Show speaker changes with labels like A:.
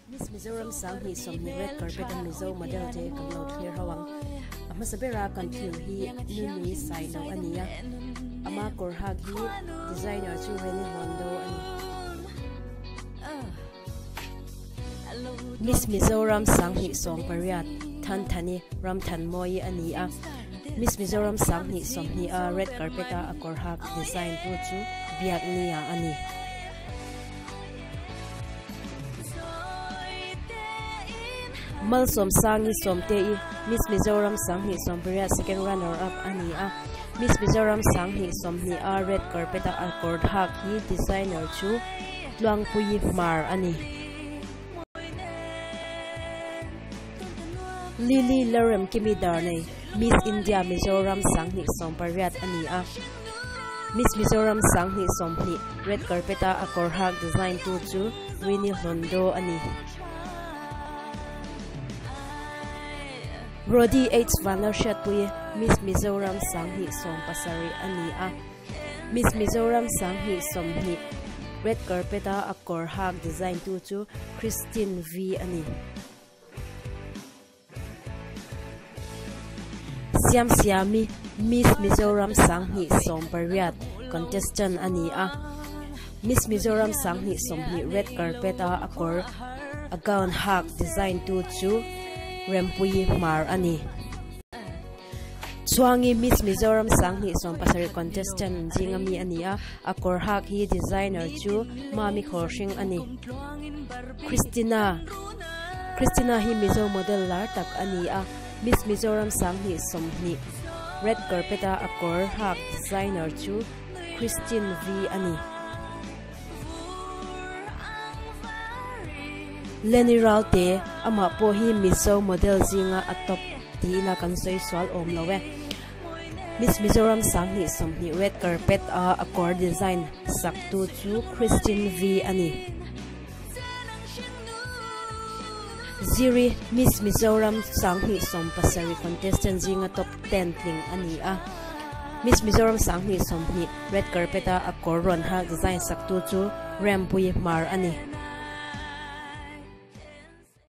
A: Miss Mizoram 2020 red carpet a Mizo model te kan lo thlir ho ang. A hmasa bera kan thlir hi Nunui Sailo a ni a, ama kawr hak hi designer chu Reni Hondo a ni. Miss Mizoram 2018 Thanthani Ramthanmawii a ni a, Miss Mizoram 2020 a red carpet a a kawr hak design tu chu Biaknia a ni. Malsawmsangi Sawmte-i Miss Mizoram 2018 second runner up a ni a, Miss Mizoram 2020 a red carpet a a kawr hak hi designer chu Tluangpuii Hmar a ni. Lily Lalremkimi Darnei Miss India Mizoram 2018 a ni a, Miss Mizoram 2020 red carpet a a kawr hak design tu chu Winnie Hlondo a ni. Rody H Vanlalhriatpui Miss Mizoram 2017 a ni a, Miss Mizoram 2020 red carpet a a kawr hak design tu chu Christine V a ni. Siamsiami Miss Mizoram 2018 contestant a ni a, Miss Mizoram 2020 red carpet a a kawr a gown hak design tu chu Rempuii Hmar a ni. Chhuangi Miss Mizoram 2017 contestant zinga mi a ni a, a kawr hak hi designer chu Mami Khawlhring a ni. Christina Christina hi Mizo model lar tak a ni a, Miss Mizoram 2020 red carpet a a kawr hak designer chu Christine V a ni. Lenny Ralte amah pawh hi Mizo model zinga a top ti ila kan sawi sual awm lo e. Miss Mizoram 2020 red carpet a a kawr design sak tu chu Christine V a ni. Ziri Miss Mizoram 2017 contestant zinga top 10 tling a ni a. Miss Mizoram 2020 red carpet a a kawr rawn hak design sak tu chu Rempuii Hmar a ni.